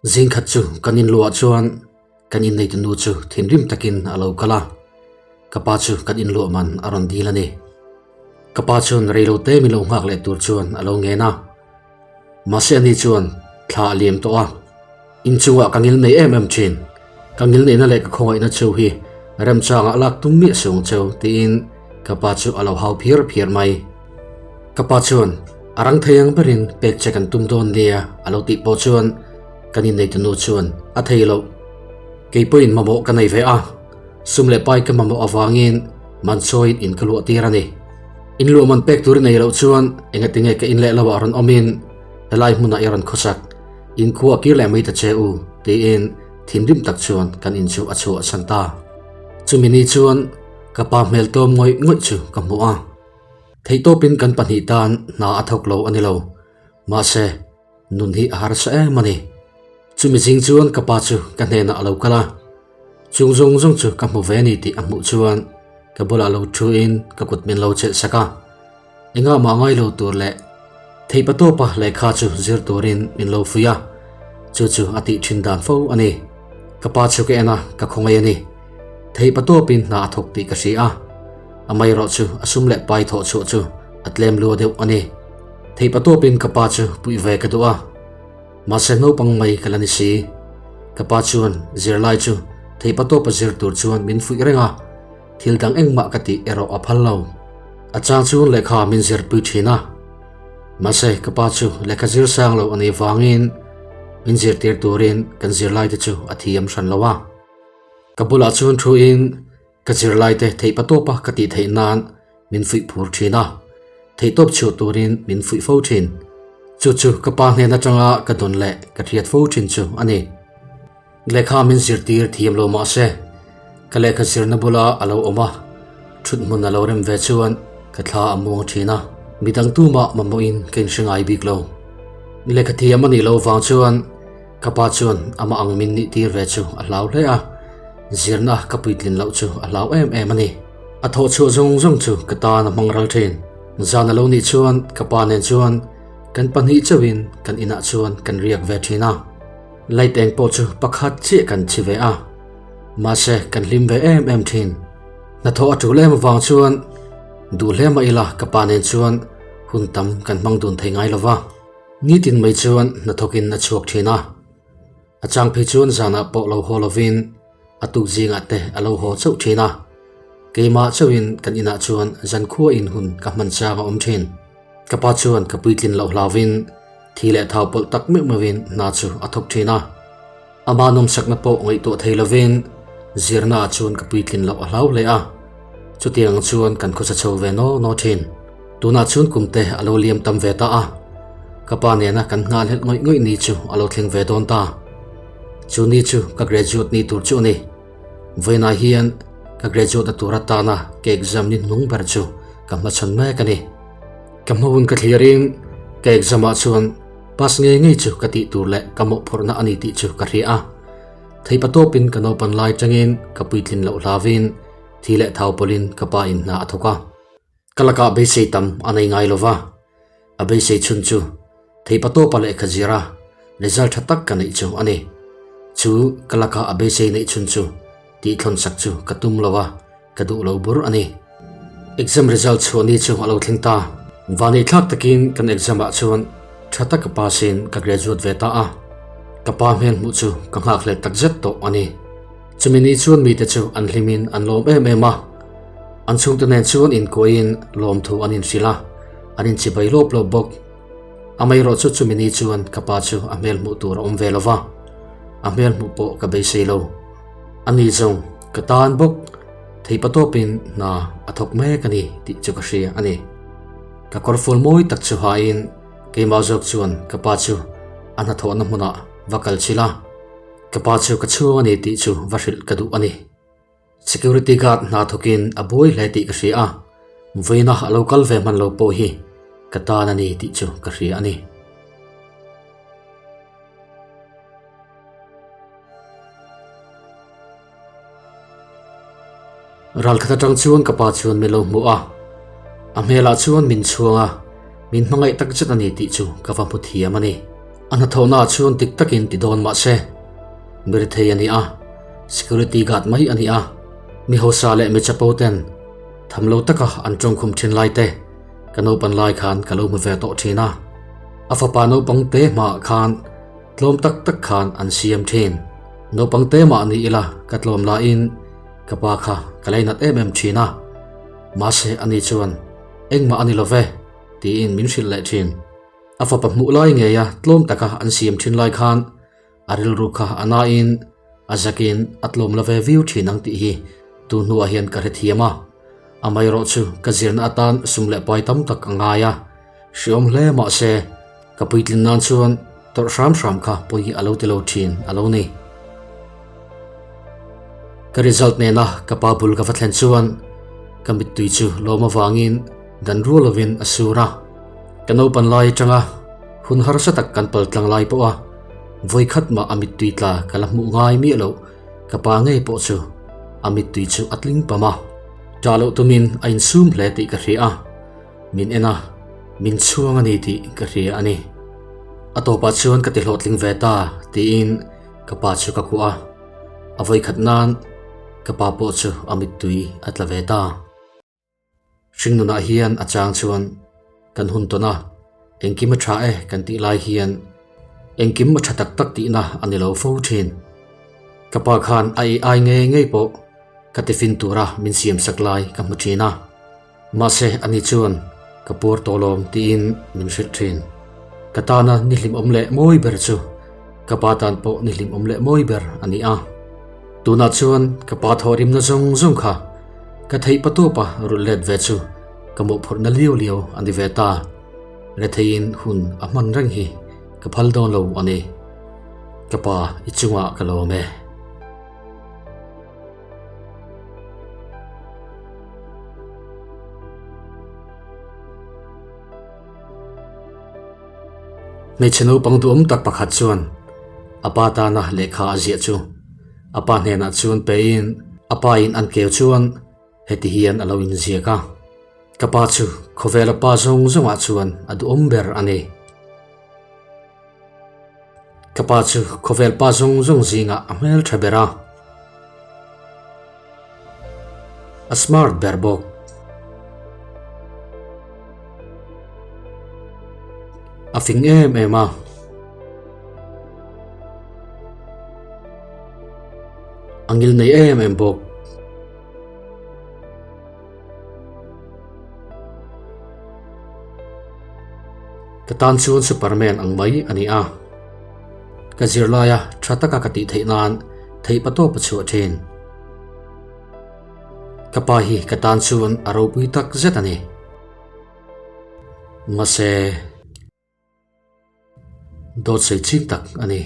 Zingkhat chu kan inluah chuan kan inneitu nu chu thinrim takin a lo kal a, ka pa chu kan inluah man a rawn dil a ni. Ka pa chuan reilote min lo nghak leh tur chuan a lo ngen a, mahse ani chuan thla a liam tawh a, inchungah ka ngil nei em em thin, ka ngil neihna leh ka khawngaihna chu hi remchangah lak tum miah suh ang cheu tiin ka pa chu a lo hau phiar phiar mai. Ka pa chuan a rang thei ang berin pek che kan tum dawn nia a lo tih pawh chuan kan inneitu nu chuan a thei loh. Kei pawhin mamawh ka nei ve a, sum leh pai ka mamawh avangin man chawiin in ka luah tir a ni. In luah man pek tur i nei loh chuan engatinge ka in leh lo ah rawn awmin helai hmunah i rawn khawsak, in khua kir leh mai ta che u tiin thinrim tak chuan kan in chu a chhuah chhan ta. Chumi ni chuan ka pa hmel tawm ngawih ngawih chu ka hmu a. Theihtawpin kan pahnih tan hna a thawk lo a ni lo. Mahse, nun hi a harsa em a ni. Chumi zing chuan ka pa chu ka hnenah a lo kal a. Chung zawng zawng chu ka hmu ve a ni tih a hmuh chuan ka bulah lo thuin ka kut min lo chelh sak a. Engah mah ngai lo tur leh theihpatawpa lehkha chu zir turin min lo fuih a. Chu chu a tih thin dan fo a ni. Ka pa chu ka en a, ka khawngaih a ni. Theihpatawpin hna a thawk tih ka hria a. Amaherawh chu a sum leh pai thawh chhuah chu a tlem lua deuh a ni. Theihpatawpin ka pa chu puih ve ka duh a, mahse naupang mai ka la ni si. Ka pa chuan zirlai chu theihpatawpa zir tur chuan min fuih reng a, thil dang engmah ka tih erawh a phal lo. A chang chuan lehkha min zirpui thin a, mahse ka pa chu lehkha zir sang lo a nih vangin min zirtir turin kan zirlaite chu a thiam hran lo a. Ka bulah chuan thuin Ka zirlaite theihpatawpa ka tih theih nan min fuih phur thin a, theihtawp chhuah turin min fuih fo thin. Chu chu ka pa hnen atanga ka dawn leh ka hriat fo thin chu a ni. Lehkha min zirtir thiam lo mah se, ka lehkha zirna bula a lo awm a, thut hmun a lo rem ve chuan ka thla a muang thin a, midang tumah mamawhin ka inhre ngai bik lo. Lehkha thiam a nih loh vang chuan Ka pa chuan amah ang min nih tir ve chu a hlau hle a, zirna ka puitlin loh chu a hlau em em a ni. A thawh chhuah zawng zawng chu ka tan a hmang ral thin. Zan a lo nih chuan ka pa nen chuan kan pahnih chauhin kan inah chuan kan riak ve thin a. Light eng pawh chu pakhat chiah kan chhi ve a, mahse kan hlim ve em em thin. Hnathawh a tul em avang chuan duh hle mah ila ka pa nen chuan hun tam kan hmang dun thei ngai lova. Nitin mai chuan hnathawkin a chhuak thin a, a chang phei chuan zanah pawh lo haw lovin a tuk zingah te a lo haw chauh thin a, keimah chauhin kan inah chuan zankhua in hun ka hman chang a awm thin. Ka pa chuan ka puitlin loh hlauvin thi leh thau pawlh tak meuh meuhin hna chu a thawk thin a, ama nawmsakna pawh ngaihtuah thei lovin zirnaah chuan ka puitlin loh a hlau hle a. Chutiang chuan kan khawsa chho ve naw naw thin. Tunah chuan kum te a lo liam tam ve ta a, ka pa nena kan nghah hlelh ngawih ngawih ni chu a lo thleng ve dawn ta. Chu ni chu ka graduate ni tur chu a ni. Vawiinah hian ka graduate na tur atana ka exam ni hnung ber chu ka hmachhawn mek a ni. Ka hmahun ka thlirin ka exam ah chuan pass ngei ngei chu ka tih tur leh ka mawhphurhna a ni tih chu ka hria a. Theipatawpin ka naupan lai tangin ka puitlin loh hlauvin Thi leh thau pawlhin ka pa in hna a thawk a, ka lakah beisei tam a nei ngai lo va, a beisei chhun chu theipa tawpa lehkha zir a result tha tak ka neih chu a ni. Chu ka lakah a beisei neih chhun chu tihthlawn sak chu ka tum lo a, ka duh lo bur a ni. Exam result chhuah ni chu a lo thleng ta. Vaneihthlak takin kan exam ah chuan tha taka pass in ka graduate ve ta a, ka pa hmel hmuh chu ka nghakhlel takzet tawh a ni. Chumi ni chuan mite chu an hlimin an lawm em em a, an chhungte nen chuan inkuahin lawmthu an inhrilh a, an inchibai lawp lawp bawk. Amaherawh chu chumi ni chuan ka pa chu a hmel hmuh tur a awm ve lo va, a hmel hmuh pawh ka beisei lo. Ani zawng ka tan bawk theipa tawpin hna a thawk mek a ni tih chu ka hria a ni. Ka kawrfual mawi tak chu hain keimah zawk chuan ka pa chu a hnathawhna hmunah va kal chilh a. Ka pa chu ka chhung a ni tih chu va hrilh ka duh a ni. Security guard hna thawkin a buai hle tih ka hria a, vawiina a lo kal ve hman lo pawh hi ka tan a ni tih chu ka hria a ni. Ralkhat atang chuan ka pa chuan min lo hmu a, a hmelah chuan min chhuang a, min hmangaih tak zet a ni tih chu ka va hmu thiam a ni. A hnathawhnaah chuan dik takin ti dawn mah se, mi rethei a ni a, security guard mai a ni a, mi hausa leh mi chapo ten tham lo taka an tawngkhum thin lai te ka naupan lai khan ka lo hmu ve tawh thin a. A fapa naupang te hmaah khan tlawm tak tak khan an siam thin. Naupang te mah ni ila ka tlawm laiin ka pa kha ka lainat em em thin a, mahse ani chuan engmah a ni lo ve tiin min hrilh leh thin. A fapa hmuh lai ngeia tlawm taka an siam thin lai khan a rilru kha a nain a zakin a tlawm la ve viau thin ang tih hi tu hnuah hian ka hrethiam a. Amaherawhchu ka zirna atan sum leh pai tam tak a ngai a, hriawm hle mahse ka puitlin nan chuan tawrh hram hram kha pawi a lo ti lo thin a lo ni. Ka result nena ka pa bul ka va thlen chuan ka mittui chu lawm avangin dan rual lovin a sur a. Ka naupan lai atanga hun harsa tak kan pal tlang lai pawha vawikhat mah a mittui tla ka la hmuh ngai miah loh ka pa ngei pawh chu a mittui chu a tling pam a. Ṭah loh tumin a insum hle tih ka hria a, min en a, min chhuang a ni tih ka hria a ni. A tawpah chuan ka ti hlawhtling ve ta tiin ka pa chu ka kuah a, a vawikhat nan ka pa pawh chu a mittui a tla ve ta. Hringnunah hian a chang chuan kan hun tawn a, engkim a tha e kan tih lai hian engkim a tha tak tak tihna a ni lo fo thin. Ka pa khan a ei ai ngei ngei pawh ka tifin tura min siam sak lai ka hmu thin a, mahse ani chuan ka puar tawh lawm tiin min hrilh thin. Ka tana ni hlimawm leh mawi ber chu ka pa tan pawh ni hlimawm leh mawi ber a ni a. Tunah chuan ka pa thawhrimna zawng zawng kha ka theih patawpa rulh let ve chu ka mawhphurhna liau liau a ni ve ta. Retheiin hun a hman reng hi ka phal dawn lo a ni. Ka pa i chungah ka lawm e. Hmeichhe naupang duhawm tak pakhat chuan a pa tana lehkha a ziah chu a pa hnenah chuan pein a pa in an keu chuan heti hian a lo inziak a, Ka pa chu khawvela pa zawng zawngah chuan a duhawm ber a ni. Ka pa chu khawvel pa zawng zawng zingah a hmel tha ber a, a smart ber bawk. A fing em em a. A ngil nei em em bawk. Ka tan chuan Superman ang mai a ni a. Ka zirlaia tha taka ka tih theih nan theih patawp a chhuah thin. Ka pa hi ka tan chuan a ropui tak zet a ni. Mahse, dawt sawi chik tak a ni.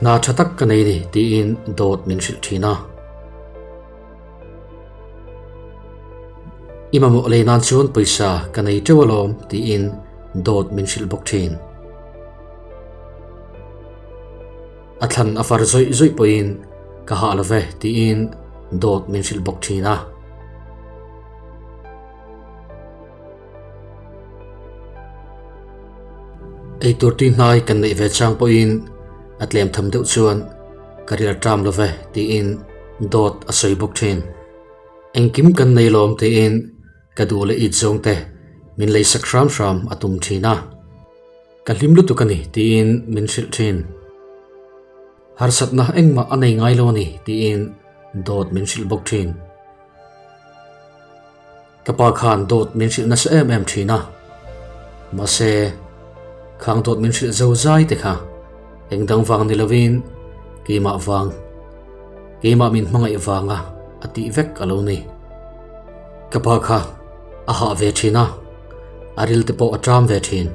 Hna tha tak ka nei ni tiin dawt min hrilh thin a. I mamawh lei nan chuan pawisa ka nei teuh alawm tiin dawt min hrilh bawk thin. A thlan a far zawih zawih pawhin ka hah lo ve tiin dawt min hrilh bawk thin a. Eitur tui hnai kan neih ve chang pawhin a tlem tham deuh chuan ka rial ṭam lo ve tiin dawt a sawi bawk ṭhin. Engkim kan nei lawm tiin ka duh leh it zawng te min lei sak hram hram a tum ṭhin a. Ka hlim lutuk a ni tiin min hrilh ṭhin. Harsatna engmah a nei ngai lo a ni tiin dawt min hrilh bawk ṭhin. Ka pa khan dawt min hrilh nasa em em thin a, mahse khang dawt min hrilh zo zai te kha eng dang vang ni lovin keimah vang, keimah min hmangaih vanga a tih vek a lo ni. Ka pa kha a hah ve thin a, a ril te pawh a ṭam ve thin,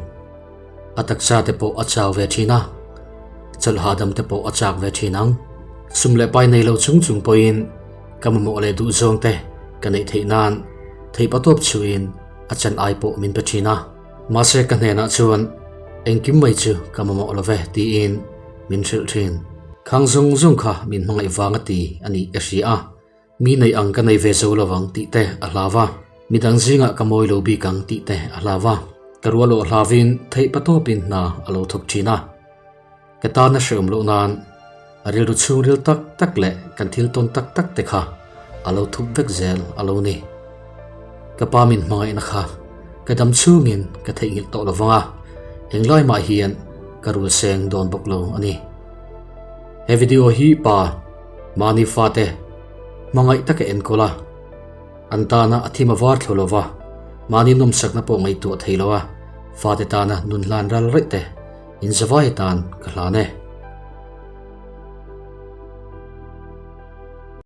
a taksa te pawh a chau ve thin a, chawlh hahdam te pawh a chak ve thin ang. Sum leh pai nei lo chung chung pawhin Ka mamawh leh duh zawng te ka neih theih nan theih patawp chhuin a chan ai pawh min pe thin a. Mahse ka hnenah chuan Engkim mai chu ka mamawh lo ve tiin min hrilh thin. Khang zung zung kha min hmangaih vang a ti a nih ka hria a, mi neih ang ka nei ve zo lo ang tih te a hlau a, midang zingah ka mawi lo bik ang tih te a hlau a, ka rual awh hlauvin theih patawpin hna a lo thawk thin a. Ka tana hreawm loh nan a rilru chhungril tak tak leh kan thil tawn tak tak te kha a lo thup vek zel a lo ni. Ka pa min hmangaihna kha ka dam chhungin ka theihnghilh tawh lo vang a, englai mah hian ka rul seng dawn bawk lo a ni. He video hi pa mahni fate hmangaih taka enkawl a, an tana a thim a var thlu lo va, mahni nawmsakna pawh ngaihtuah thei lo a, fate tana nun hlan ral raih te. In zavai atan ka hlan e.